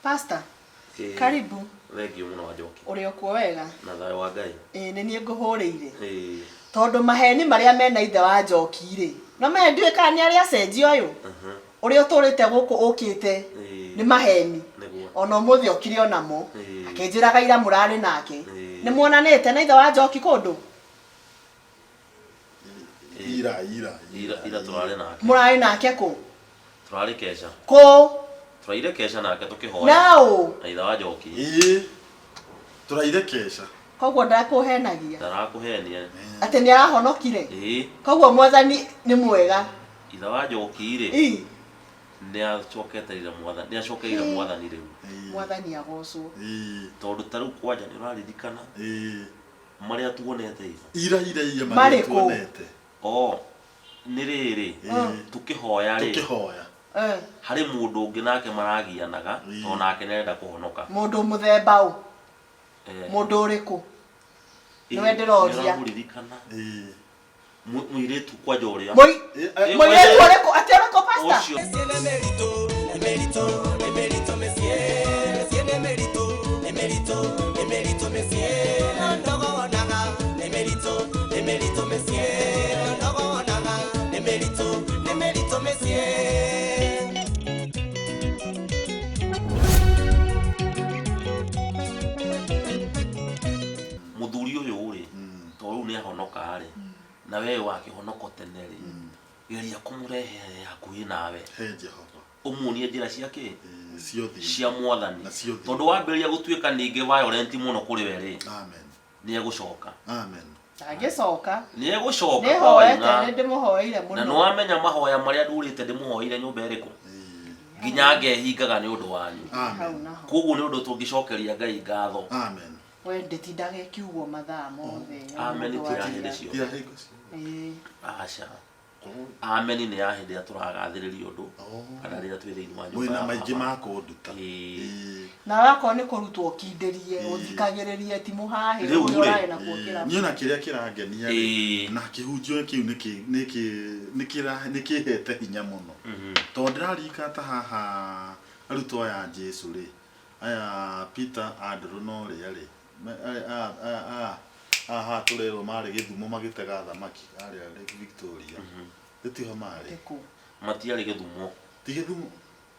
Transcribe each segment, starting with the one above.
Pastor, karibu. Thengiũ mũno Wanjoki. Ũrĩ o kuo wega? Na thayũ wa Ngai. Ĩĩ nĩ niĩ ngũhũrĩire. Ĩĩ. Tondũ maheni marĩa mena ithe wa Njoki rĩ, no menya ndiũĩ kana nĩ arĩ acenjia ũyũ. Ũrĩa ũtũrĩte gũkũ ũkĩte Ĩĩ. nĩ maheni. Nĩguo. Ona ũmũthĩ okire onamo. Ĩĩ. Akĩnjĩraga ira mũrarĩ nake. Ĩĩ. Nĩ muonanĩte na ithe wa Njoki kũndũ? Ira ira Ira ira tũrarĩ nake. Mũrarĩ nake kũ? Tũrarĩ keca. Kũ? Tũraire keca nake tũkĩhoya. Naũ? Na ithe wa Njoki. Ĩĩ. Tũraire keca. Koguo ndakũhenagia. Ndarakũhenia. Atĩ nĩ arahonokire? Ĩĩ. Koguo mwathani nĩ mwega. Ithe wa Njoki rĩ. Ii. Nĩ acoketeire mwathani, nĩ acokeire mwathani rĩu. Mwathani agocwo. Ĩĩ. Tondũ ta rĩu kwanja nĩ ũraririkana. Ĩĩ. Marĩa tuonete ira. Ira ira ira marĩa Marĩkũ? tuonete. Oh, nĩ rĩrĩ, tũkĩhoya rĩ, Tũkĩhoya. Eh. harĩ mũndũ ũngĩ nake maragianaga tondũ nake nĩ arenda kũhonoka. Mũndũ mũthemba ũ? Eh, Mũndũ ũrĩkũ? ĩ, Nĩwe ndĩroria. nĩũramũririkana? Ĩĩ. Mũirĩtu kwanja ũrĩa. Mũirĩtu ũrĩkũ? Atĩ ũrĩkũ pastor? Ũcio. Mũthuri ũyũ rĩ, to rĩu nĩ ahonoka rĩ, na we wakĩhonoko tene rĩ, geria kũmũrehe hakuhĩ nawe. He Jehova. Ũmuonie njĩra cia kĩ? Ĩĩ, cia ũthingu. Cia mwathani. Na cia ũthingu. Tondũ wambĩrĩria gũtuĩka ningĩ violent mũno kũrĩ we rĩ, Amen. nĩ egũcoka. Amen. Ndangĩcoka. Nĩ egũcoka Nĩ kwa hoete, Waing'a. nĩ ndĩmũhoeire Na nĩ mũno. wamenya mahoya marĩa ndũrĩte ndĩmũhoeire nyũmba ĩrĩkũ? Nginya ngehingaga nĩ ũndũ wanyu. Hau Amen. naho. Koguo nĩ ũndũ tũngĩcokeria Ngai ngatho. Amen. We ndĩtindaga ĩkiugwo mathaa mothe. Amen Mũndũ ti ya aria. hĩndĩ ciothe. Ti ya hingo ciothe. Ĩĩ. Aca. Amen nĩ ya hĩndĩ ĩrĩa tũragathĩrĩria ũndũ kana rĩrĩa twĩ thĩinĩ wa nyũmba Mwĩna ya maingĩ Baba. ma kũnduta. Ĩĩ. Ĩĩ. Na wakorwo nĩ kũrutwo ũkindĩrie, ũthikagĩrĩrie ti mũhahĩ Rĩu ũrĩa rĩ, ũrarĩ nakuo kĩrabu. Niĩ ona kĩrĩa kĩrangenia rĩ, Ĩĩ. na kĩhunjio kĩu nĩ kĩhete hinya mũno. Tondũ ndĩraririkana ta haha arutwo aya a Jesu rĩ, aya Peter, Andrew na ũrĩa rĩ, aya aya aya haha tũrerwo marĩ Gĩthumo magĩtega thamaki harĩa Lake Victoria. Ĩ tiho marĩ? Nĩ kũ? Matiarĩ Gĩthumo. Ti Gĩthumo?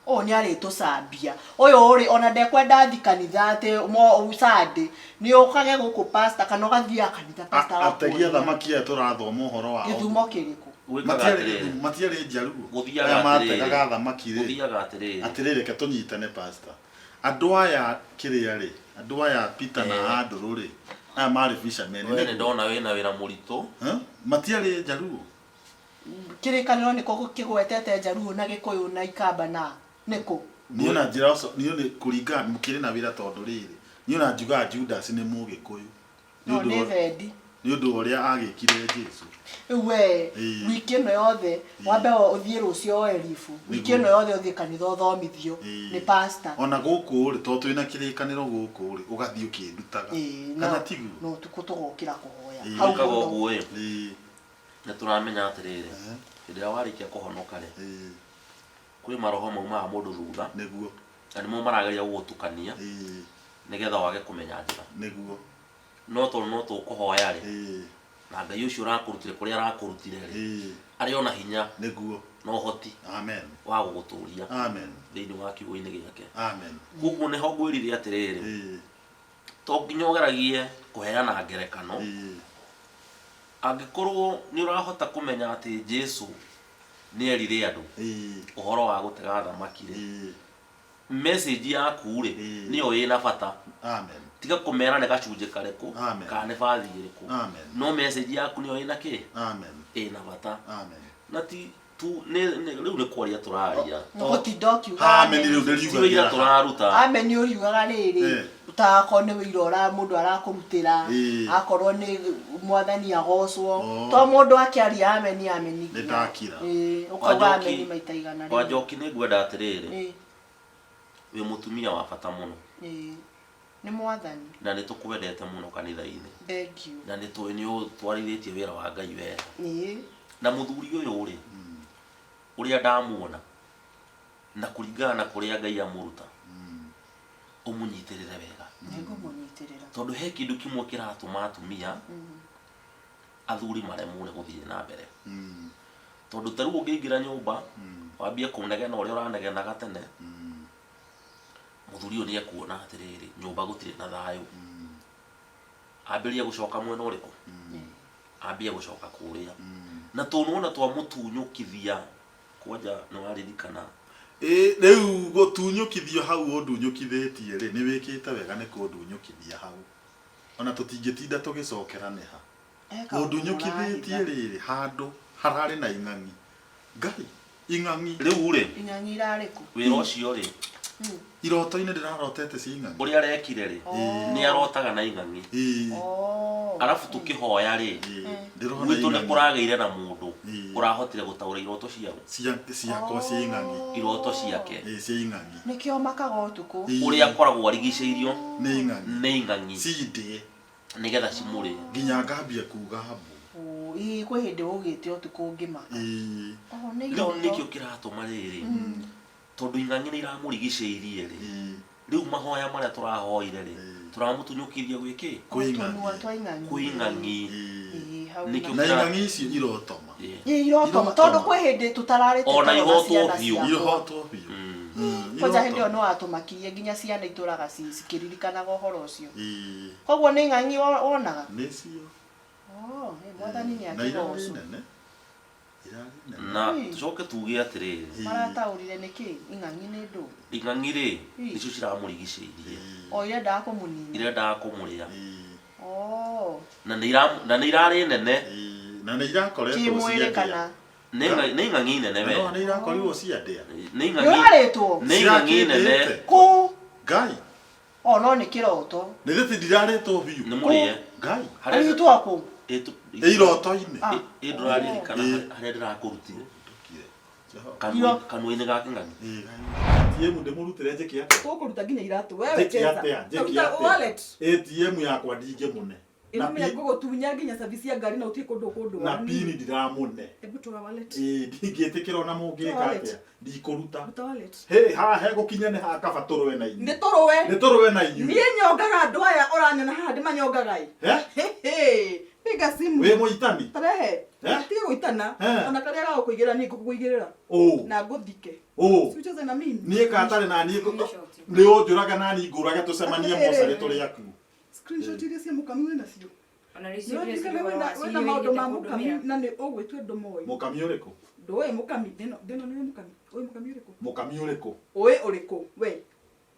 Ũyũ nĩ arĩtũcambia. Ũyũ rĩ, ona ndekwenda athi kanitha atĩ mo Sunday, nĩ ũkage gũkũ pastor kana ũgathiaga kanitha pastor Ategi a agakuonia. thamaki aya tũrathoma ũhoro wao. Gĩthumo kĩrĩkũ? Gwĩkaga Matiarĩ atĩrĩrĩ. Gĩthumo, matiarĩ Njaruo. Gũthiaga Aya atĩrĩrĩ. mategaga thamaki rĩ. Gũthiaga atĩrĩrĩ. Atĩrĩrĩ, reke tũnyitane pastor. Andũ aya kĩrĩa rĩ, andũ aya Peter na Eh. Andrew rĩ, aya marĩ fishermen. We nĩ ndona wĩna wĩra mũritũ. Huh? Matiarĩ Njaruo. Kĩrĩkanĩro nĩkũ kĩgwetete Njaruo na Gĩkũyũ na Ikamba na nĩkũ? Niĩ ona njĩra ũcio, niĩ nĩ kũringana mũkĩrĩ na wĩra tondũ rĩrĩ, niĩ ona njugaga Judas nĩ Mũgĩkũyũ. Nĩ No ũndũ nĩ wa- thendi. Nĩ ũndũ wa ũrĩa agĩkire Jesu. Rĩu we Ĩĩ. wiki ĩno yothe wambe ũthiĩ rũciũ woe ribu. Wiki ĩno yothe ũthiĩ kanitha ũthomithio Ĩĩ. nĩ pastor. Ona gũkũ rĩ, tondũ twĩna kĩrĩkanĩro gũkũ rĩ, ũgathiĩ ũkĩndutaga. Ĩĩ, Kana na tiguo? na ũtukũ tũgokĩra kũhoya. Ĩĩ. Hau Gwĩkaga mũno. ũguo ĩ, Ĩĩ. nĩ tũramenya atĩrĩrĩ, hĩndĩ ĩrĩa warĩkia kũhonoka rĩ, Ĩĩ. kwĩ maroho maumaga mũndũ thutha Nĩguo. na nĩmo marageria gũgũtukania Ĩĩ. nĩgetha wage kũmenya njĩra. Nĩguo. No tondũ no tũkũhoya rĩ, Ĩĩ. na Ngai ũcio ũrakũrutire kũrĩa arakũrutire rĩ, Ĩĩ. arĩ ona hinya Nĩguo. na ũhoti Amen. wa gũgũtũria Amen. thĩinĩ wa kiugo-inĩ gĩake. Amen. Koguo nĩho ngwĩrire atĩrĩrĩ, Ĩĩ. to nginya ũgeragie kũheana ngerekano, Ĩĩ. angĩkorwo nĩ ũrahota kũmenya atĩ Jesu nĩ erire andũ Ĩĩ. ũhoro wa gũtega thamaki rĩ, Ĩĩ. message yaku rĩ Ĩĩ. nĩyo ĩna bata. Amen. Tiga kũmera nĩ gacunjĩ karĩkũ Amen. kana nĩ bathi ĩrĩkũ, Amen. no message yaku nĩyo ĩna kĩ? Amen. Ĩna bata. Amen. Na ti tu nĩ rĩu nĩ kwaria tũraria. Nĩ gũtinda ũkiuga Amen amen. rĩu Ti ndĩriugaga wĩira tũraruta. Amen ũriugaga rĩrĩ Eh. ta akorwo nĩ wĩira ũra mũndũ arakũrutĩra Ĩĩ. akorwo nĩ mwathani agocwo Oh. to mũndũ akĩaria amen amen Nĩ nginya. ndakira. Ĩĩ, ũkauga Wanjoki- amen maita igana rĩmwe. Wanjoki nĩ ngwenda atĩrĩrĩ, Ĩĩ, wĩ mũtumia wa bata mũno ĩĩ. Nĩ mwathani. na nĩ tũkwendete mũno kanitha-inĩ Thank you. na nĩ tũĩ nĩ ũtwarithĩtie wĩra wa Ngai wega. Ĩĩ. Na mũthuri ũyũ rĩ, ũrĩa ndamuona na kũringana na kũrĩa Ngai amũruta, Ũmũnyitĩrĩre wega. Nĩngũmũnyitĩrĩra. Tondũ he kĩndũ kĩmwe kĩratũma atumia athuri maremwo nĩ gũthiĩ na mbere. Tondũ ta rĩu ũngĩingĩra nyũmba wambie kũnegena ũrĩa ũranegenaga tene, mũthuri ũyũ nĩ ekuona atĩrĩrĩ, nyũmba gũtirĩ na thayũ. Ambĩrĩrie gũcoka mwena ũrĩkũ? Ambie gũcoka kũrĩa. Na tondũ nĩwona twamũtunyũkithia kwanja nĩ waririkana. Ĩ rĩu gũtunyũkithio hau ũndunyũkithĩtie rĩ, nĩ wĩkĩte wega nĩ kũndunyũkithia hau. Ona tũtingĩtinda tũgĩcokeranĩha. He kaũndũ Ũndunyũkithĩtie mũrahitha. rĩrĩ handũ hararĩ na ing'ang'i. Ngai, ing'ang'i. Rĩu rĩ, Ing'ang'i irarĩ kũ? wĩra ũcio rĩ, Iroto-inĩ ndĩrarotete cia ing'ang'i. Ũrĩa arekire rĩ, nĩ arotaga na ing'ang'i. Ĩĩ. Oh. Arabu tũkĩhoya rĩ, Ĩĩ. Ndĩrona gwitũ nĩ ing'ang'i. kũragĩire na mũndũ Ĩĩ. ũrahotire gũtaũra iroto ciao. Cia ciakwa cia ing'ang'i. Iroto ciake. Ĩĩ cia ing'ang'i. Nĩkĩo makaga ũtukũ. Ĩĩ. Ũrĩa akoragwo arigicĩirio Nĩ ing'ang'i. nĩ ing'ang'i. Cindĩe. Nĩgetha cimũrĩe. Nginya ngambia kuga mbu. Oh, ĩĩ kwĩ hĩndĩ ũgĩte ũtukũ ngĩmaka. Ĩĩ. Oh, nĩ Rĩu iroto. nĩkĩo kĩratũma rĩrĩ, tondũ ing'ang'i nĩ iramũrigicĩirie rĩ, Ĩĩ. rĩu mahoya marĩa tũrahoire rĩ, Ĩĩ. tũramũtunyũkithia gwĩ kĩ? Kwĩ Tũnua ing'ang'i. twa ing'ang'i. Kwĩ ing'ang'i. Ĩĩ. Ĩĩ, hau Nĩkĩo Na kĩra- ing'ang'i icio irotoma. Ĩĩ. Ĩĩ, irotoma. Irotoma. Tondũ kwĩ hĩndĩ tũtararĩte Ona toro na ihotwo ciana biũ. ciakwa. Ihotwo biũ. Kwanja hĩndĩ ĩyo Irotoma. nĩ watũmakirie nginya ciana itũraga cikĩririkanaga ũhoro ũcio. Ĩĩ. Koguo nĩ ing'ang'i wonaga? Nĩcio. Oh, ĩ, Mwathani nĩ Na irarĩ akĩgocwo. nene. Irarĩ nene. Na Ĩĩ. tũcoke tuge atĩrĩrĩ, Ĩĩ. Marataũrire nĩkĩ ing'ang'i nĩ ndũ? Ing'ang'i rĩ, Ĩĩ. nĩcio ciramũrigicĩirie. O irendaga kũmũnina. Irendaga kũmũrĩa. Ĩĩ. Oh. Na nĩ nĩ irarĩ nene. Ĩĩ. Na nĩ irakoretwo Kĩmwĩrĩ ciandĩa. kana? Nĩ nĩ ing'ang'i nene Na we. no nĩ irakorirwo ciandĩa. Nĩ Nĩ ing'ang'i. ũrarĩtwo? Nĩ ing'ang'i nene. Cirakĩndĩte. Kũ? Ngai. O no nĩ kĩroto. Nĩ thĩ ndirarĩtwo biũ. Nĩ mũrĩe. Ngai. Harĩa Arĩtwo kũ? Ĩ tu- Ĩ iroto-inĩ. Ah. Ĩ ndũraririkana Ĩ. harĩa ndĩrakũrutire. Jehova. Kanua-inĩ ga kĩng'ang'i. Ĩ Ngai. ATM ndĩmũrutĩre njĩke atĩa? Tũkũruta nginya iratũ. Wewe Njĩke cheza. atĩa? Njĩke Taruta atĩa? wallet. ATM yakwa ndingĩmũne. Na Ĩno ngũgũtunya nginya service ya ngari na ũtige kũndũ kũndũ. Na pini ndiramũne. Hebu toa wallet. Ĩ ndingĩtĩkĩra ona mũngĩka Wallet. atĩa. Ndikũruta. Ruta wallet. Hĩ haha hegũkinya nĩ haha kaba tũrũe na inyuĩ. Nĩ tũrũe. Nĩ tũrũe na inyuĩ. Niĩ nyongaga andũ aya ũranyona haha ndĩmanyongaga ĩ. Eh? Hĩ, Piga simu. Wĩ mũitani? Tarehe. Eh? Tiga gũitana. Eh. Ona karĩa gagũkũigĩrĩra niĩ ngũkũigĩrĩra. Ũ. Na ngũthike. Ũ. Si ucheze na mimi. Niĩ katarĩ na niĩ nĩ ũnjũraga na niĩ ngũrage tũcemanie Atĩrĩrĩ. mocarĩ tũrĩ akuũ. Screenshot iria cia mũkami wĩ nacio. Ona rĩcio Nĩũririkane wĩna maũndũ ma mũkami na nĩ ũgwĩtua ndũmoĩ. Mũkami ũrĩkũ? Ndũĩ mũkami. Ndĩno ndĩno nĩwe mũkami. Ũĩ mũkami ũrĩkũ? Mũkami ũrĩkũ? Ũĩ ũrĩkũ? We.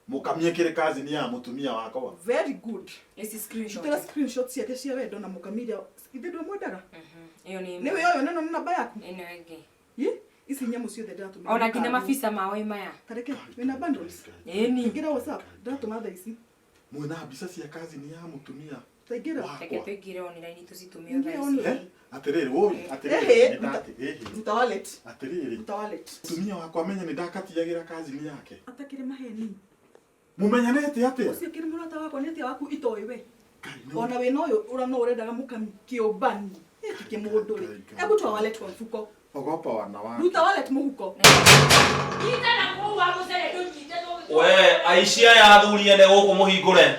Mũkami ĩkĩrĩ kazini ya mũtumia wakwa. Very good. Ici screenshot. Rutĩra screenshot ciake cia wendo na mũkami iria ithe ndwamwendaga. Ĩyo nĩ Nĩwe ũyũ nĩno nĩ namba yaku. Ĩno ĩngĩ. Ĩ, ici nyamũ ciothe ndĩratũmĩra. Ona nginya mabisa mao ĩ maya. Tareke wĩna bundles. Ĩni. Ingĩra WhatsApp ndĩratũma thaa ici. Mwĩna mbica cia kazini ya mũtumia Taingĩra. Reke wakwa. tũingĩre online tũcitũme Ingĩra thaa ici. online. Eh? Atĩrĩrĩ, woi, atĩrĩrĩ, Ehe, nĩ ndati- ĩhĩ, Ruta wallet. atĩrĩrĩ. Ruta wallet. Mũtumia wakwa menye nĩ ndakatiagĩra kazini yake. Atakĩrĩ maheni. Mũmenyanĩte atĩa? Ũcio kĩrĩ mũrata wakwa nĩ atĩa waku itoĩ we. Ngai, nĩ- Ona wĩna ũyũ ũra no ũrendaga mũkami kĩũmbani. Gĩkĩ kĩmũndũ rĩ. Ngai, Ngai. Hebu toa wallet kwa mfuko. Ogopa wanawake. Ruta wallet mũhuko. We aici aya athuri ene gũkũ mũhingũre.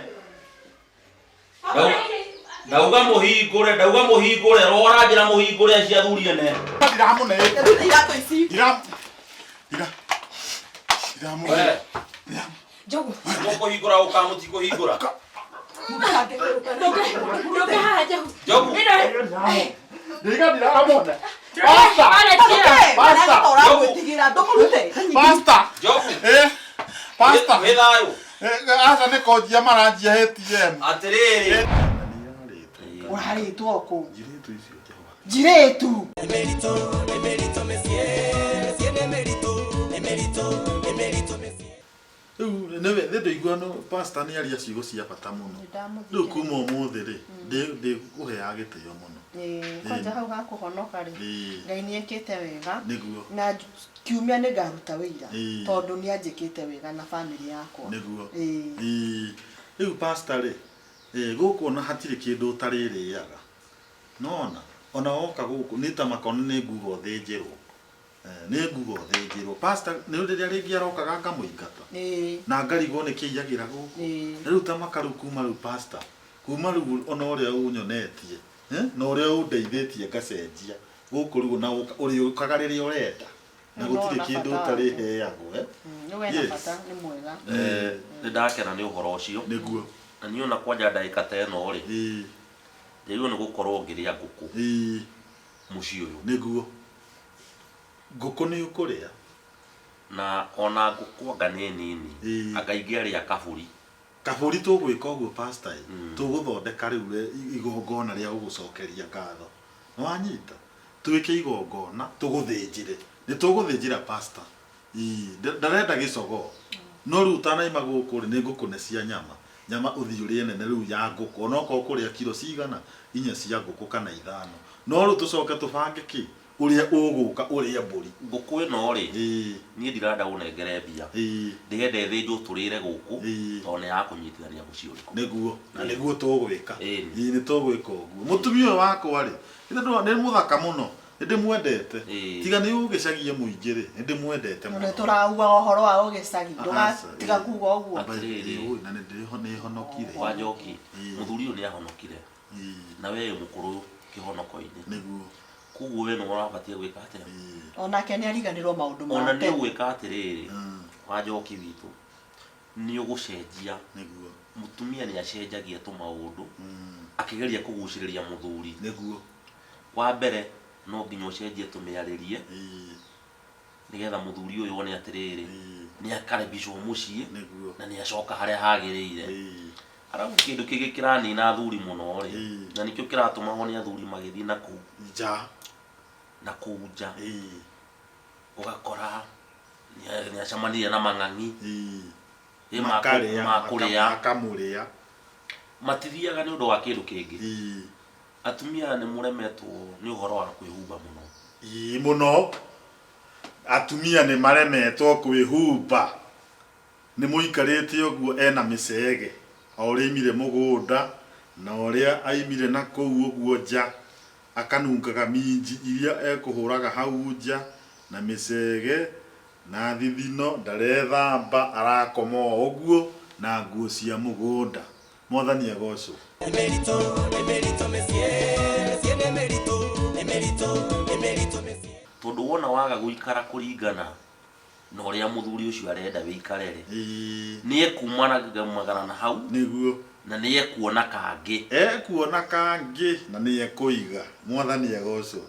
Ndauga mũhingũre, ndauga mũhingũre, rora njĩra mũhingũre aici athuri ene. Ndiramũne. Ruta iratũ ici. Ndiram. Ndira. Ndiramũne. We, Njogu. mũkũhingũra gũka mũtikũhingũra. Ndũke haha Njogu. Njogu. Ĩno. Ndiga ndiramũne. Wallet ĩyo. Pastor. Ũragwĩtigĩra ndũmũrute. Pastor. Njogu. Eh. Pastor. Wĩ thayũ. Eh, aca nĩ kũnjia maranjia ATM. Atĩrĩrĩ. Ũrarĩtwo kũ? Njirĩtu icio Jehova. Njirĩtu. Rĩu nĩwe nĩ ndĩigua no pastor nĩ aria ciugo cia bata mũno. Rĩu kuma ũmũthĩ rĩ, ndĩkũheaga gĩtĩo mũno. Ĩĩ, kwanja hau hakũhonoka rĩ, Ĩĩ. Ngai nĩ ekĩte wega. Nĩguo. Na kiumia nĩ ngaruta wĩira Ĩĩ. tondũ nĩ anjĩkĩte wega na bamĩrĩ yakwa. Nĩguo. Ĩĩ. Ĩĩ. Rĩu pastor rĩ, ĩĩ, gũkũ ona hatirĩ kĩndũ ũtarĩrĩaga. Nona, ona woka gũkũ nĩ ta makona nĩ nguga ũthĩnjĩrwo. Eh, nĩ nguga ũthĩnjĩrwo pastor nĩ rĩrĩa rĩngĩ arokaga ngamũingata Ĩĩ. na ngarigwo nĩ kĩiyagĩra gũkũ Ĩĩ. Na rĩu ta maka rĩu kuma rĩu pastor kuma rĩu ona ũrĩa ũnyonetie eh, na ũrĩa ũndeithĩtie ngacenjia gũkũ rĩu na ũrĩũkaga rĩrĩa ũrenda na Nĩ gũtirĩ ndona kĩndũ bata ũtarĩ heagwo eh? Nĩ wena Yes. bata nĩ mwega. Eh, nĩ ndakena nĩ ũhoro ũcio nĩguo na niĩ ona kwanja ndagĩka ta ĩno rĩ Ĩĩ, njagĩrĩirwo nĩ gũkorwo ngĩrĩa ngũkũ ĩĩ, mũciĩ ũyũ nĩguo ngũkũ nĩ ũkũrĩa na ona ngũkũ anga nĩ nini Ĩĩ. anga ingĩarĩa kabũri kabũri tũgwĩka ũguo pastor ĩ Mm. tũgũthondeka rĩu igongona rĩa gũgũcokeria ngatho nĩwanyita twĩke igongona tũgũthĩnjĩre nĩ tũgũthĩnjĩra pastor Ĩĩ, ndarenda gĩcogoo no rĩu ũtanaima gũkũ rĩ nĩ ngũkũne cia nyama nyama ũthiĩ ũrĩe nene rĩu ya ngũkũ onokorwo ũkũrĩa kiro cigana inya cia ngũkũ kana ithano no rĩu tũcoke tũbange kĩ ũrĩa ũgũka ũrĩe mbũri ngũkũ ĩno rĩ Ĩĩ, niĩ ndirenda ũnengere mbia ĩĩ, ndĩrenda ĩthĩnjwo tũrĩre gũkũ Ĩĩ. tondũ nĩ ya kũnyitithania mũciĩ ũrĩkũ nĩguo na nĩguo tũgwĩka Ĩĩ. Ĩĩ, nĩ tũgwĩka ũguo mũtumia ũyũ wakwa rĩ ithe nĩ mũthaka mũno nĩ ndĩmwendete Ĩĩ. tiga nĩ ũgĩcagie mũingĩ rĩ nĩ ndĩmwendete Nĩ mũno tũrauga ũhoro wa ũgĩcagi. Aca, Ndũgatiga ĩĩ. kuga ũguo. Atĩrĩrĩ. Ĩĩ, ũĩ, na nĩ nĩhonokire wa njoki Ĩĩ. mũthuri ũyũ nĩ ahonokire Ĩĩ, na we wĩ mũkũrũ kĩhonoko-inĩ nĩguo koguo we nĩwe ũrabatie gwĩka atĩa Ĩĩ, Onake nĩ ariganĩrwo maũndũ ma ona nĩ tene. ũgwĩka atĩrĩrĩ mm, wa njoki witũ nĩ ũgũcenjia nĩguo mũtumia nĩ acenjagia tũmaũndũ Mm, akĩgeria kũgucĩrĩria mũthuri nĩguo wa mbere no nginya ũcenjie tũmĩarĩrie Ĩĩ, nĩgetha mũthuri ũyũ one atĩrĩrĩ ĩĩ, nĩ akaribicwo mũciĩ nĩguo na nĩ acoka harĩa hagĩrĩire Ĩĩ, arabu kĩndũ kĩngĩ kĩranina athuri mũno rĩ Ĩĩ. na nĩkĩo kĩratũma wone athuri magĩthiĩ na kũu nja na kũu nja Ĩĩ, ũgakora nĩ acemanirie na mang'ang'i ĩĩ. ĩ makarĩa makũrĩa makamũrĩa matithiaga nĩ ũndũ wa kĩndũ kĩngĩ Ĩĩ. atumia nĩ mũremetwo nĩ ũhoro wa kwĩhumba mũno Ĩĩ mũno atumia nĩ maremetwo kwĩhumba nĩ mũikarĩte ũguo ena mĩcege o ũrĩa aimire mũgũnda na ũrĩa aimire na kũu ũguo nja akanungaga minji iria ekũhũraga hau nja na mĩcege na thithino ndarethamba arakoma o ũguo na nguo cia mũgũnda mwathani agocwo tondũ wona waga gũikara kũringana na ũrĩa mũthuri ũcio arenda wĩikare rĩ Ĩĩ, nĩ ekumagara na hau nĩguo na nĩ ekuona kangĩ ekuona kangĩ na nĩ ekũiga mwathani agocwo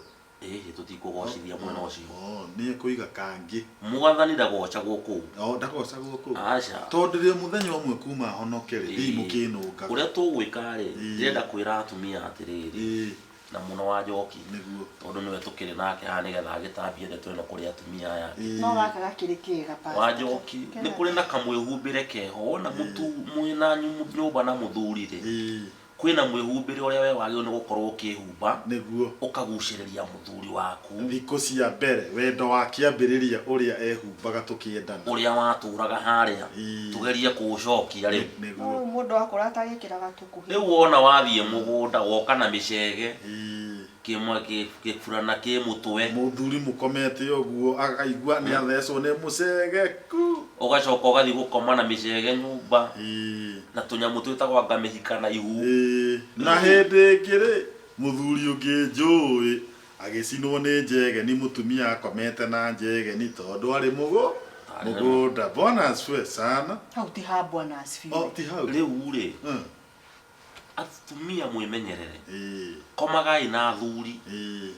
ĩhĩ tũtikũgocithia mwena ũcio Oh, nĩ ekũiga kangĩ mwathani ndagocagwo kũu o ndagocagwo kũu aca tondũ rĩ mũthenya ũmwe kuma honoke rĩ ndĩ mũkĩnũngaga ũrĩa tũgwĩka rĩ Ĩĩ. ndĩrenda kwĩra atumia atĩrĩrĩ Ĩĩ, na mũno wa njoki nĩguo tondũ nĩwe tũkĩrĩ nake haha nĩgetha agĩtambie ndeto ĩno kũrĩ atumia aya Ĩĩ, No gaka gakĩrĩ kĩega pastor. wa njoki nĩ kũrĩ na kamwĩhumbĩre keho wona mũtu mwĩna nyũmba na mũthuri rĩ ĩĩ, kwĩna mwĩhumbĩre ũrĩa we wagĩrĩirwo nĩ gũkorwo ũkĩhumba nĩguo ũkagucĩrĩria mũthuri waku thikũ cia mbere wendo wa kĩambĩrĩria ũrĩa ehumbaga tũkĩendana ũrĩa watũraga harĩa Ĩĩ. tũgerie kũũcokia rĩu No nĩguo rĩu mũndũ akũra atagĩkĩraga tũkuhĩ. rĩu wona wathiĩ mũgũnda woka na mĩcege Ĩĩ. kĩmwe kĩburana kĩ mũtwe mũthuri mũkomete ũguo akaigua nĩ athecwo nĩ mũcege ku ũgacoka ũgathiĩ gũkoma na mĩcege nyũmba Ĩĩ. na tũnyamũ twĩtagwo anga mĩhika na ihu Ĩĩ, na hĩndĩ ĩngĩ rĩ mũthuri ũngĩ njũĩ agĩcinwo nĩ njegeni mũtumia akomete na njegeni tondũ arĩ mũgũ mũgũnda bwana asifiwe sana Hau ti ha bwana asifiwe. o ti hau rĩu rĩ Mm. atumia mwĩmenyerere Ĩĩ, komagai na athuri ĩĩ,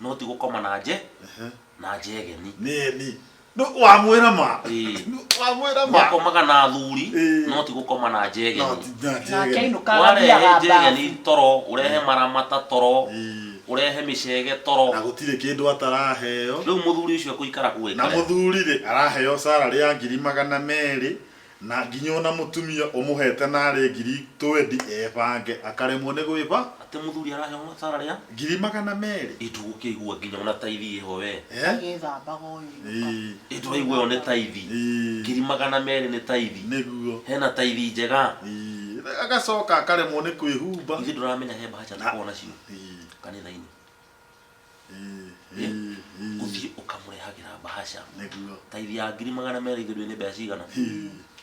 no ti gũkoma na nje ehe. na njegeni nĩni No, wamwĩra ma Ĩĩ. wamwĩra ma mũkomaga na athuri Ĩĩ. no ti gũkoma na no njegeni ti na Nake njegeni ainũkaga warehe athiaga njegeni bafu. toro ũrehe maramata toro Ĩĩ. ũrehe mĩcege toro na gũtirĩ kĩndũ ataraheo rĩu mũthuri ũcio ekũikara kũu na aikare mũthuri rĩ araheo salary ya ngiri magana merĩ na nginya ona mũtumia ũmũhete narĩ ngiri twendi ebange akaremwo nĩ gwĩba atĩ mũthuri araheo salary ya ngiri magana merĩ ĩndũgũkĩigua nginya ona taithi ĩho we Eh? Agĩthambaga ũyũ inũka. Ĩĩ, ĩndũraigua ĩyo nĩ taithi ĩĩ, ngiri magana merĩ nĩ taithi nĩguo hena taithi njega Ĩĩ, agacoka akaremwo nĩ kwĩhumba ithuĩ ndũramenya he mbahaca tũkoragwo nacio Ĩĩ, kanitha-inĩ ĩĩ, ĩĩ, ĩĩ. ũthiĩ ũkamũrehere Mbahaca. Nĩguo. Taithi ya 200,000 ithuĩ nĩ mbeca cigana?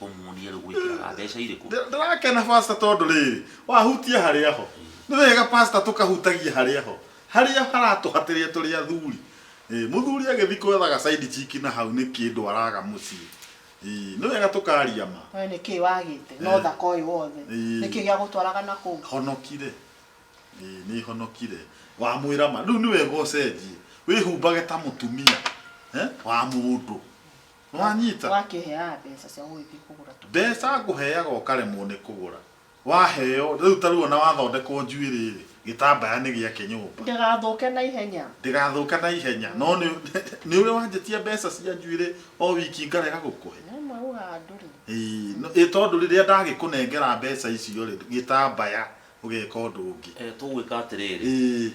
Ũmuonie rĩu gwĩkĩraga mbeca irĩkũ. Ndĩrakena pastor tondũ rĩrĩ wahutia harĩa ho nĩ wega pastor tũkahutagia harĩa ho harĩa haratũhatĩrĩria tũrĩ athuri. Ĩ, mũthuri agĩthiĩ kwethaga side chick na hau nĩ kĩndũ araga mũciĩ. Ĩ, nĩ wega tũkaria ma. We nĩ kĩ wagĩte no thaka ũyũ wothe? Nĩ kĩ gĩa gũtwaraga na kũu? Honokire. Ĩĩ nĩ honokire. Wamwĩra ma. Rĩu nĩ wega ũcenjie. Wĩhumbage ta mũtumia. Eh? Wa mũndũ. Wanyita? Wakĩheaga mbeca cia gũgĩthiĩ kũgũra tũ. Mbeca ngũheaga ũkaremwo nĩ kũgũra. Waheo, rĩu ta rĩu ona wathondekwo njuĩrĩ rĩ, gĩtambaya nĩ gĩake nyũmba. Ndĩgathũke na ihenya. Ndĩgathũke na ihenya. No nĩ nĩ ũrĩ wanjĩtia mbeca cia njuĩrĩ o wiki ngarega gũkũhe? Rĩmwe ugaga ndũrĩ. Ĩĩ, no- ĩ tondũ rĩrĩa ndagĩkũnengera mbeca icio rĩ, gĩtambaya ũgeka ũndũ ũngĩ. Eh, tũgwĩka atĩrĩrĩ, Ĩĩ,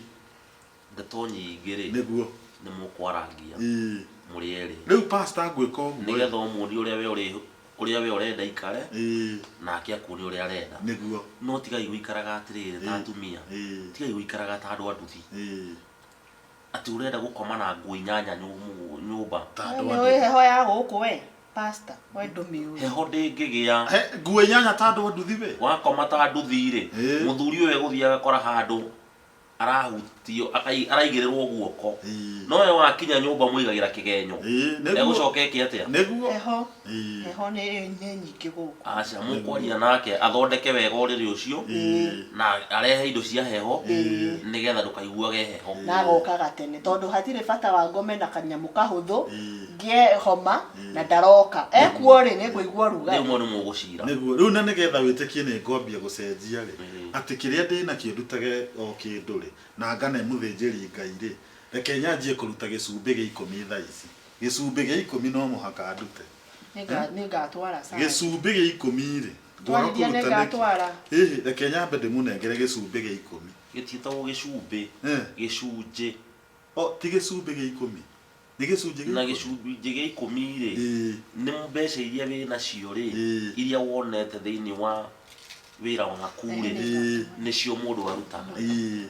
ndeto nyingĩ rĩ, nĩguo. nĩ mũkwarangia Ĩĩ. mũrĩ erĩ. Rĩu pastor ngwĩka ũguo. Nĩgetha ũmuonie ũrĩa we ũrĩ ũrĩa we ũrenda ikare, Ĩĩ, nake akuonie ũrĩa arenda. Nĩguo. No tigai gũikaraga atĩrĩrĩ ta atumia. Ĩĩ. Tigai gũikaraga ta andũ a nduthi. Ĩĩ. Atĩ ũrenda gũkoma na nguo inyanya nyũmba. Ta We andũ nĩ a ũĩ nduthi. heho ya gũkũ we, pastor, we ndũmĩũĩ. Heho ndĩngĩgĩa. He, nguo inyanya ta andũ a nduthi we? Wakoma ta nduthi rĩ, Ĩĩ. mũthuri ũyũ egũthiĩ agakora handũ arahutio araigĩrĩrwo guoko. Ĩĩ. No we wakinya nyũmba mũigagĩra kĩgenyo. Ĩĩ, nĩguo. Egũcoka eke atĩa? Nĩguo. Heho, Ĩĩ. heho nĩ nĩ nyingĩ gũkũ. Aca, mũkwaria nake athondeke wega ũrĩrĩ ũcio Ĩĩ. na arehe indo cia heho nĩgetha ndũkaiguage heho. Na agokaga tene tondũ hatirĩ bata wa ngome na kanyamũ kahũthũ Ĩĩ. ngĩe homa na ndaroka. Ekuo rĩ nĩ ngũigua ũrugarĩ. Rĩu nĩ mũgũcira. Nĩguo. Rĩu na nĩgetha wĩtĩkie nĩ ngwambia gũcenjia rĩ, Ĩĩ. atĩ kĩrĩa ndĩnakĩo ndutage o kĩndũ rĩ, na ngane mũthĩnjĩri Ngai rĩ, reke nyanjie kũruta gĩcumbĩ gĩa ikũmi thaa ici. Gĩcumbĩ gĩa ikũmi no mũhaka ndute. Nĩ ngatwara Sunday. Gĩcumbĩ gĩa ikũmi rĩ, ngwaga Twarithia nĩ kũruta nĩkĩ? ngatwara. Ĩhĩ, reke nyambe ndĩmũnengere gĩcumbĩ gĩa ikũmi. Gĩtiĩtagwo gĩcumbĩ, Eh. gĩcunjĩ. O, ti gĩcumbĩ gĩa ikũmi. Nĩ gĩcunjĩ gĩa Na ikũmi. gĩcunjĩ gĩa ikũmi rĩ, Ĩĩ. nĩ mbeca iria wĩ nacio rĩ, Ĩĩ. iria wonete thĩinĩ wa wĩra waku rĩ, Ĩĩ. nĩcio mũndũ arutaga. Ĩĩ.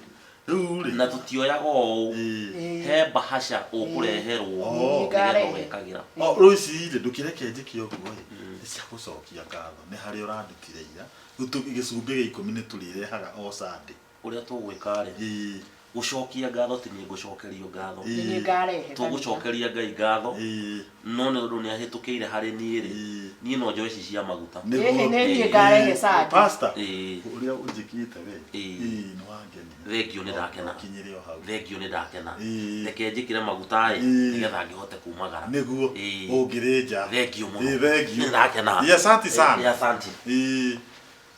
Rĩu rĩ. Na tũtioyaga ũũ, Ĩĩ. he mbahaca ũkũreherwo Oh. nĩgetha ũgekagĩra. O, rĩu ici rĩ, ndũkĩreke njĩke ũguo ĩ, nĩ cia gũcokia ngatho, nĩ harĩa ũrandutire ira. Rĩu gĩcumbĩ gĩa ikũmi nĩ tũrĩrehaga o Sunday. Ũrĩa tũgwĩka rĩ, Ĩĩ. gũcokia ngatho ti niĩ ngũcokerio ngatho. Nĩ niĩ ngarehe kanitha. Tũgũcokeria Ngai ngatho, Ĩĩ. no nĩ ũndũ nĩ ahĩtũkĩire harĩ niĩ rĩ, Ĩĩ. niĩ no njoe ici cia maguta. Nĩguo. Ĩhĩ, nĩ niĩ ngarehe Sunday. Pastor, Ĩĩ. ũrĩa ũnjĩkĩte we, Ĩĩ. ĩĩ, nĩ wangenia. Thengio nĩ ndakena. Ũkinyĩre o hau. Thengio nĩ ndakena. Ĩĩ. Reke njĩkĩre maguta ĩ, Ĩĩ. nĩgetha ngĩhote kumagara. Nĩguo. Ĩĩ. Ũngĩrĩ nja. Thengio mũno. Ĩĩ, thengio. Nĩ ndakena. Ĩĩ, asanti sana. Ĩĩ, asanti. Ĩĩ.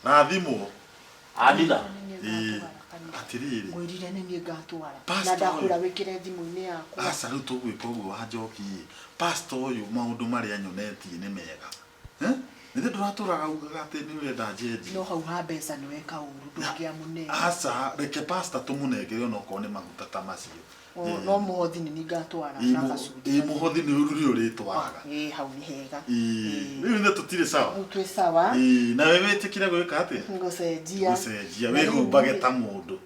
Rathimwo. Amina. Ĩĩ. Atĩrĩrĩ. Ngwĩrire nĩ niĩ ngatwara. Na Pastor ndakwĩra ũyũ. wĩkĩre thimũ-inĩ yakwa. Aca rĩu tũgwĩka ũguo wa njoki ĩ. Pastor ũyũ maũndũ marĩa anyonetie nĩ mega. Eh? Nĩ ndũratũraga ugaga atĩ nĩ ũrenda njenjie. No hau ha mbeca nĩ weka ũru ndũngĩamũnenga. Aca reke pastor tũmũnengere onokorwo nĩ maguta ta macio. No mũhothi nĩ niĩ ngatwara Ĩ na gacunjĩ. mũhothi nĩ ũru nĩ ũrĩtwaraga. Ĩ hau nĩ hega. Ĩ rĩu ithuĩ tũtirĩ sawa. Rĩu twĩ sawa. Ĩ nawe wĩtĩkire gwĩka atĩa? Ngũcenjia. Gũcenjia Na rĩu wĩhumbage rĩ- ta mũndũ.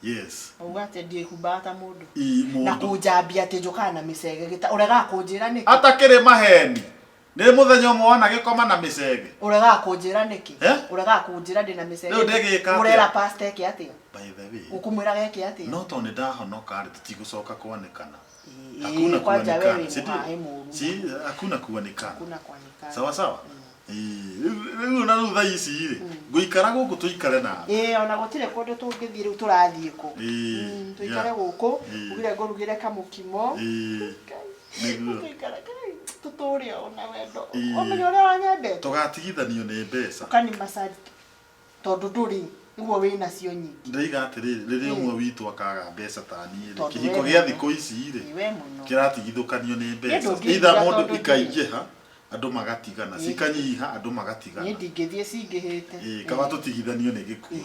Yes. Auga atĩ ndiĩhumbaga ta mũndũ. Ĩ Na mũndũ. kũnjambia atĩ njũkaga na mĩcege gĩta ũregaga kũnjĩra nĩkĩ? Atakĩrĩ maheni. Nĩ mũthenya ũmwe wona gĩkoma na mĩcege. Ũregaga kũnjĩra nĩkĩ? Eh? Ũregaga kũnjĩra ndĩ na mĩcege. Rĩu ndĩgĩka atĩa? Ũrera pastor eke atĩa? By the way. Ũkũmwĩra geke atĩa? No tondũ nĩ ndahonoka rĩ tũtigũcoka kwanĩkana. Ĩ, Hakuna kwanja we kuanikana. wĩ Si ndio? mũhae mũru. Si hakuna kuanikana. Hakuna kuanikana. Sawa sawa. Ĩ, rĩu na rĩu thaa ici rĩ ngũikara gũkũ tũikare nawe. Ĩ ona gũtirĩ kũndũ tũngĩthiĩ rĩu tũrathiĩ kũ? Ĩ, Tũikare yeah. gũkũ, Ĩ. ugire ngũrugĩre kamũkimo. Ĩ, nĩguo. Tũikare Ngai, tũtũre o na wendo. Ĩ. Ũmenye ũrĩa wanyendete. Tũgatigithanio nĩ mbeca. Ũkani massage tondũ ndũrĩ nĩguo wĩ nacio nyingĩ. Ndĩiga atĩrĩrĩ rĩrĩa ũmwe witũ akaga mbeca ta niĩ rĩ Tondũ kĩhiko we gĩa mũno. thikũ ici rĩ Ĩ, we mũno. kĩratigithũkanio nĩ mbeca. ndũngĩnjĩra Either mũndũ tondũ ikaingĩha andũ magatigana, Ĩ. cikanyiha andũ magatigana. Niĩ ndingĩthiĩ cingĩhĩte. Ĩ, kaba tũtigithanio nĩ gĩkuũ.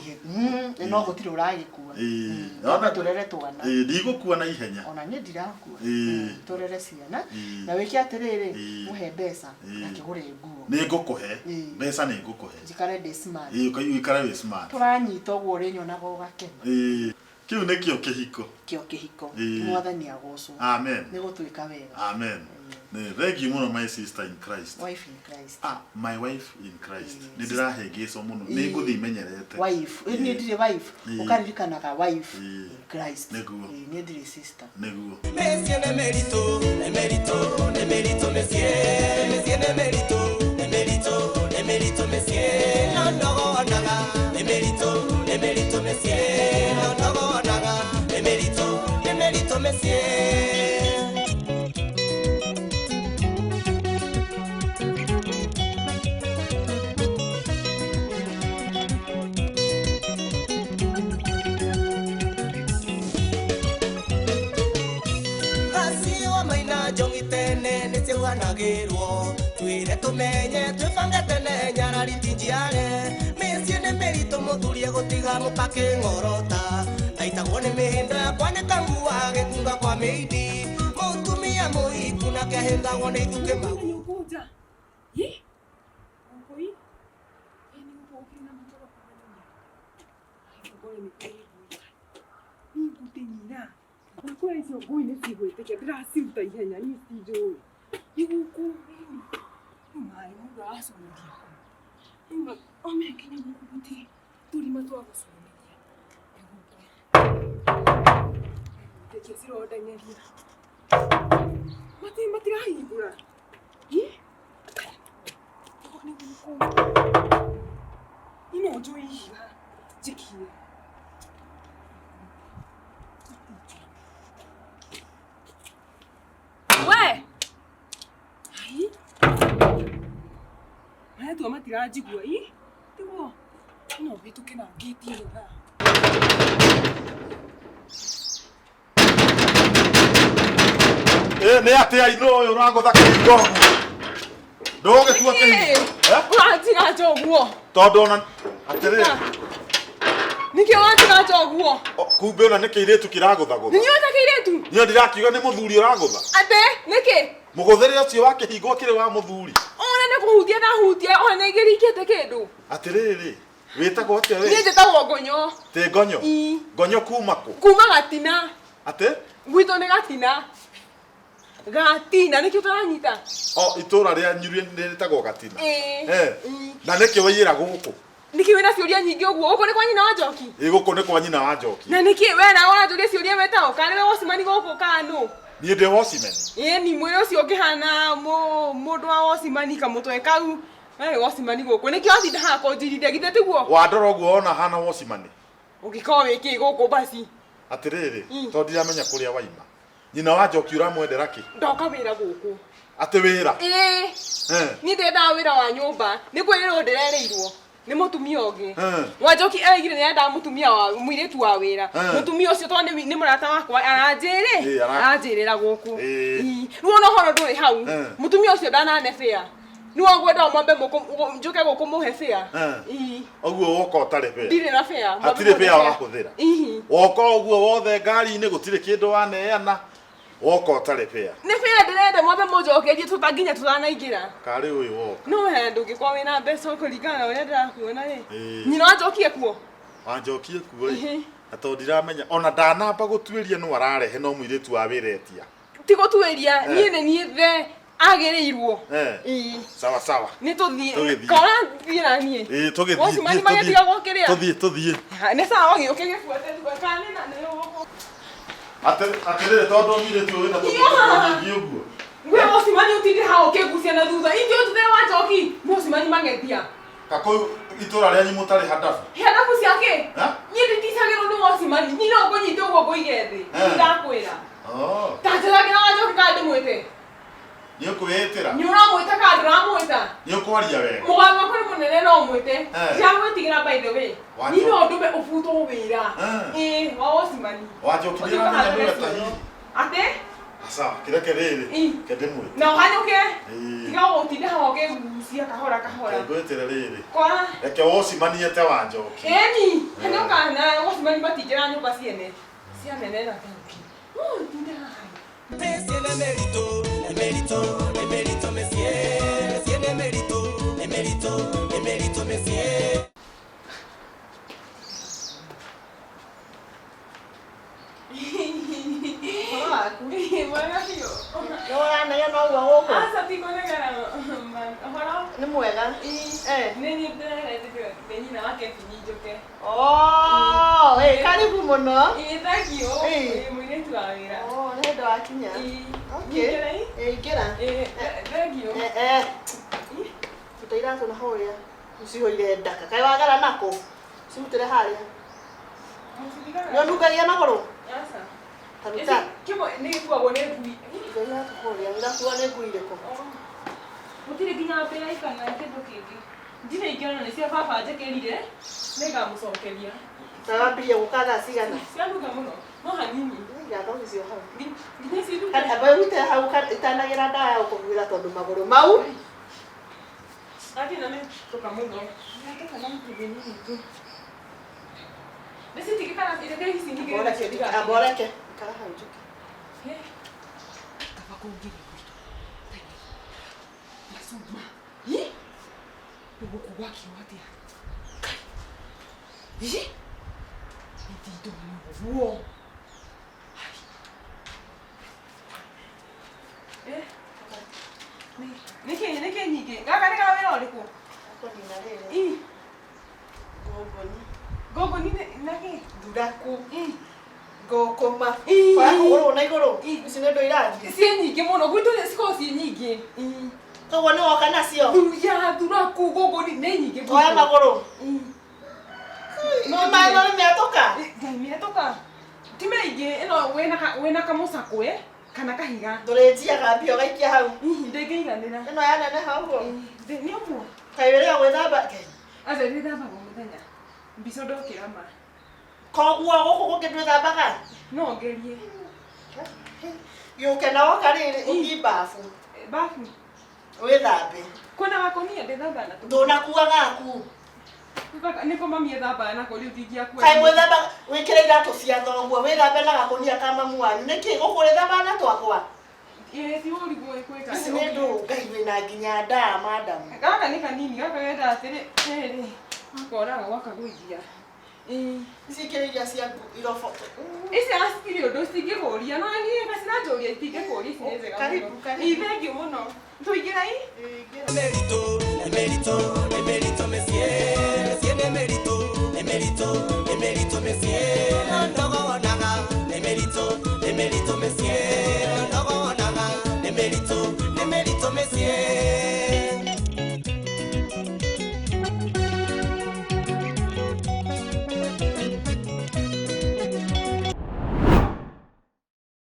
Ĩ, no gũtirĩ ũragĩkua. Ĩ, Twambe tũrere twana. Ĩ, ndigũkua na ihenya. Ona niĩ ndirakua. Ĩ. Tũrere ciana. Ĩ. Na wĩke atĩrĩrĩ, Ĩ. mũhe mbeca Ĩ. akĩgũre nguo. Nĩ ngũkũhe Ĩ. mbeca nĩ ngũkũhe. Njikare ndĩ smart. Ĩ, ũikare wĩ smart. Tũranyita ũguo ũrĩnyonaga ũgakena. Ĩ, Kĩu nĩkĩo kĩhiko. Kĩo kĩhiko. Ĩĩ. Mwathani agocwo. Amen. Nĩ gũtuĩka wega. Amen. Nĩ thank you mũno my sister in Christ. Wife in Christ. Ah, my wife in Christ. Ĩĩ. Nĩ ndĩrahĩngĩcwo mũno. Ĩĩ. Nĩ ngũthiĩ menyerete. Wife. Ĩĩ. Niĩ ndirĩ wife. Ĩĩ. Ũkaririkanaga wife Ĩĩ. in Christ. Nĩguo. Ĩĩ, niĩ ndirĩ sister. Nĩguo. Mĩciĩ nĩ mĩritũ, nĩ mĩritũ, nĩ mĩritũ mĩciĩ. Mĩciĩ nĩ mĩritũ, nĩ mĩritũ, nĩ mĩritũ mĩciĩ. No ndogonaga, nĩ mĩritũ, nĩ mĩritũ mĩciĩ. No ndogonaga, nĩ mĩritũ, nĩ mĩritũ mĩciĩ. Acio maina njongi tene nĩ ciauhanagĩrwo twĩre tũmenye twĩbange tene nyarari ti njiare mĩciĩ nĩ mĩritũ mũthuri egũtiga mũpakĩ ng'orota aitagwo nĩ mĩhĩndo ya kwanĩka ngua gĩkunga kwa mĩindi mũtumia mũhiku nake ahĩngagwo nĩ ithukĩ magu Nĩũkũnja. Ĩ? Ngũi? Ĩ, nĩ gũkũ ũkĩrĩ na matoro kũgania. Ai, ngũi nĩ kũrĩ ngũi. Niĩ ngũte nyina. Na kũrĩa icio ngũi nĩ cigwĩtĩkia ndĩraciruta ihenya niĩ cinjũĩ. Nĩ gũkũ ĩni. Rĩu maĩ mũndũ aracũnithia kũ? Rĩu ome nginya gũkũ gũtirĩ tũrima twa gũcũnithia. Nĩ gũkũ. Gwĩtĩkia cirondenyeria. Matirahingũra. Ĩ? Nĩ gũkũ. Niĩ no njũe ihiga njikie. We! Ai. Maretua matiranjigua ĩ? Tiguo. No ũhĩtũke na ngĩti ĩno haha. Ĩ nĩ atĩa inũ ũyũ ũragũtha kĩhingo ũguo? Ndũgũgĩtua kĩhingo. Eh? Ũranjiga nja ũguo. Tondũ ona atĩrĩrĩ, Nĩkĩ ũranjiga nja ũguo? kumbe ona nĩ kĩirĩtu kĩragũthagũtha. Nĩ niĩ kĩirĩtu? Niĩ ndĩrakiuga nĩ mũthuri ũragũtha. Atĩ nĩkĩ? Mũgũthĩre ũcio wa kĩhingo akĩrĩ wa mũthuri. Ona nĩ kũhutia ndahutia ona nĩ ngĩrikĩte kĩndũ. Atĩrĩrĩ, wĩtagwo atĩa Niĩ we? njĩtagwo Ngonyo. Tĩ Ngonyo. Ii. Ngonyo kuma kũ? Kuma Gatina. Atĩ? Gwitũ nĩ Gatina. Gatina nĩkĩo ũtaranyita? O itũra rĩanyu rĩtagwo Gatina. Ĩĩ. Eh. Ii. Na nĩkĩ waiyĩra gũkũ? Nĩkĩ wĩna ciũria nyingĩ ũguo? Gũkũ nĩ kwa nyina wa Njoki? Ĩ gũkũ nĩ kwa nyina wa Njoki. Na nĩkĩ we nawe ũranjũria ciũria wetagwo kana nĩwe wocimani gũkũ kana nũ? Niĩ ndĩ wocimeni. Ĩĩ ni mwĩrĩ ũcio ũkĩhana mũndũ wa wocimani kamũtwe kau. We wĩ wocimani gũkũ. Nĩkĩo watinda haha kũnjirithia githĩ tiguo? Wandora ũguo wona hana wocimani. Ũngĩkorwo wĩ kĩ gũkũ basi? Atĩrĩrĩ, Mm. tondũ ndiramenya kũrĩa waima. Nyina wa Njoki ũramwendera kĩ? Ndoka wĩra gũkũ. Atĩ wĩra. Ĩĩ. Eh. Niĩ ndendaga wĩra wa nyũmba. Nĩ kwĩrĩrwo ndĩrerĩirwo nĩ mũtumia ũngĩ. Eh. Wanjoki araigire nĩ endaga mũtumia wa mũirĩtu wa wĩra. Eh. Mũtumia ũcio tondũ nĩ mũrata wakwa aranjĩrĩ. Ĩĩ, Aranjĩrĩra gũkũ. Ĩĩ. Ĩĩ. Rĩu ona ũhoro ndũrĩ hau. Eh. Mũtumia ũcio ndanane bĩa. Nĩwe ngwenda mwambe njũke gũkũ mũhe bĩa. Eh. Ĩĩ. Ũguo woka ũtarĩ bĩa. Ndirĩ na bĩa. Mwambe Hatirĩ mũhe bĩa wahũthĩra. Ihi. Woka ũguo wothe ngari-inĩ gũtirĩ kĩndũ waneana. Woka ũtarĩ bĩa. Nĩ bĩa ndĩrenda mwambe mũnjokerie nginya tũtanaingĩra. Karĩ ũyũ woka. No he ndũngĩkorwo wĩna mbeca kũringana na ũrĩa ndĩrakuona rĩ. Ĩĩ. Nyina wa Njoki ekuo? Wanjoki ekuo ĩ. Ĩhĩ. Na tondũ ndiramenya ona ndanamba gũtuĩria nũ ararehe no mũirĩtu wa wĩra etia. Ti gũtuĩria Eh. niĩ nĩ niĩ the agĩrĩirwo. Eh. Ĩĩ. Sawa sawa. Nĩ tũthiĩ. Tũgĩthiĩ. Kora thiĩ na niĩ. Ĩĩ tũgĩthiĩ. Wocimani tũthiĩ, magĩtiga gwokĩrĩa? Tũthiĩ tũthiĩ. Ha, Nĩ sawa ũgĩũke gĩbuate kana nĩ na nĩ ũgũkũ. Atĩrĩrĩ tondũ mũirĩtu ũyũ wĩna tũmĩtego nyingĩ ũguo. We wocimani ũtinde haha ũkĩgucia na thutha. Ingĩ ũtuthe wa Njoki. Wocimani magetia. Kakũu itũra rĩanyu mũtarĩ handabu. Handabu ciake? Ha? Niĩ nditicagĩrwo nĩ wocimani. Niĩ no ngũnyite ũguo ngũige thĩ. Eh. Ndakwĩra. Oh. Ta njethagĩra wa Njoki kana ndĩmwĩte. Nĩ ũkwĩĩtĩra. Nĩ ũramwĩta kana ndũramwĩta? Nĩ ũkwaria wega. Mũgambo wakwa nĩ mũnene no ũmwĩte. Eh. Ndiragwĩtigĩra by the way. Wa Niĩ no Njoki. ndũme ũbutwo wĩra. Eh. Ĩĩ, wa wocimani. Wa Njoki Ũthiĩ nĩũramenya ũkahandĩre nĩwe ta cioro. hihi. Atĩ? Sawa, kĩreke rĩrĩ. Ĩ. Ke ndĩmwĩte. Na ũhanyũke. Ĩĩ. Tiga gũtinda haha ũkĩgucia kahora kahora. Ke ngwĩtĩre rĩrĩ. Kora. Reke wocimanie te wa Njoki. Ĩni, hanyũka na wocimani matingĩra nyũmba ciene. Cia nene na thengi. Ũtinda haha. Mĩciĩ nĩ mĩritũ, nĩ mĩritũ, nĩ mĩritũ mĩciĩ. Mĩciĩ nĩ mĩritũ, nĩ mĩritũ, nĩ mĩritũ mĩciĩ. Nĩ nyina wa Kevin Njũke. Oh, eh, karibu mũno. Ĩĩ thank you. Ĩĩ. Ĩĩ mũirĩtu wa wĩra. Oh, nĩ hĩndĩ wakinya. Ĩĩ. Okay. Ingĩra ĩ? Eh, ingĩra. Ĩĩ thank you. Eh, eh. Ruta iratũ na harĩa. Ũcihũire ndaka. Kaĩ wagera nako? Cirutĩre harĩa. Mũcithigaga? Nĩ ũnungagia magũrũ? Aca. Ta ruta. Kĩmwe nĩ gĩkuagwo nĩ ngui. Ruta iratũ kũrĩa. Irakuo nĩ ngui irĩkũ? Gũtirĩ nginya mbĩa kana kĩndũ kĩngĩ. Ndirĩ ingĩona nĩ cia baba njĩkĩrire. Nĩngamũcokeria. Ta wambirie gũka thaa cigana? Cianunga mũno. No hanini. Nĩngatha ũgĩcio hau. Nginya ici Kana amba ũrute hau itanagĩra ndawa ya gũkũhuhĩra tondũ magũrũ mau Ati na metoka mũno. Natoka na mtu nini tu. Nĩcitigĩ kana ireke ici nyingĩ Amba amba ũreke. Ikara hau njũke. Kaba kũngĩrĩ gwitũ. Macuma. Hi? Gũkũ gwakirwo atĩa? Kai. Hi? Mĩthindo nĩ ũguo. Hai. Eh. Nĩkĩ nĩkĩ nyingĩ? Gaka nĩ ka wĩra ũrĩkũ? Kũnina rĩrĩ. Ĩ. Ngũngũni. Ngũngũni na kĩ? Thuraku. Ĩ. Ngũkũma. Ĩ. Oya kũgũrũ na igũrũ. Ĩ. Ici nĩ ndũ irathiĩ. Ciĩ nyingĩ mũno gwitũ cikoragwo ciĩ nyingĩ. Ĩ. Koguo nĩ woka nacio. Thuya thuraku ngũngũni nĩ nyingĩ gwitũ. Oya magũrũ. Ĩ. No maĩ no nĩ mĩatũka. Ngai mĩatũka. Ti mĩingĩ ĩno wĩna kamũcakwe kana kahiga. Ndũrĩnjiaga mbia ũgaikia hau. Hihi ndĩngĩiganĩra. Ĩno yaneneha ũguo. Nĩ ũguo. Kaĩ wĩrĩga gwĩthamba. Aca ndĩthambaga o mũthenya. Mbica ndokĩra ma. Koguo gũkũ gũngĩ ndwĩthambaga. No ngerie. Gĩũke na woka rĩrĩ ũthiĩ babu. Babu. Wĩthambe. Kwĩna gakũnia ndĩthambaga na tũ. Ndũnakua gaku. Nĩko mami ethambaga nako rĩu ndingĩakua. Kaĩ mwĩthamba wĩkĩre iratũ cia thoguo wĩthambe na gakũnia ka mamu wanyu. Nĩkĩ gũkũ ũrĩthambaga na twakwa? Ĩĩ ti ũru gwĩka. Ici nĩ ndũ Ngai wĩna nginya ndaa madam. Gaka nĩ kanini gaka gendaga atĩrĩ rĩrĩ. Gakoraga gwakagũithia. Ĩĩ. Ici ikĩrĩ iria cia irobo. Ici citirĩ ũndũ citingĩkũria no niĩ gaciranjũria itingĩkũria ici nĩ njega mũno. Karibu, karibu. Ĩĩ thengiũ mũno. Tũingĩra ĩ? Mĩritũ, nĩ mĩritũ.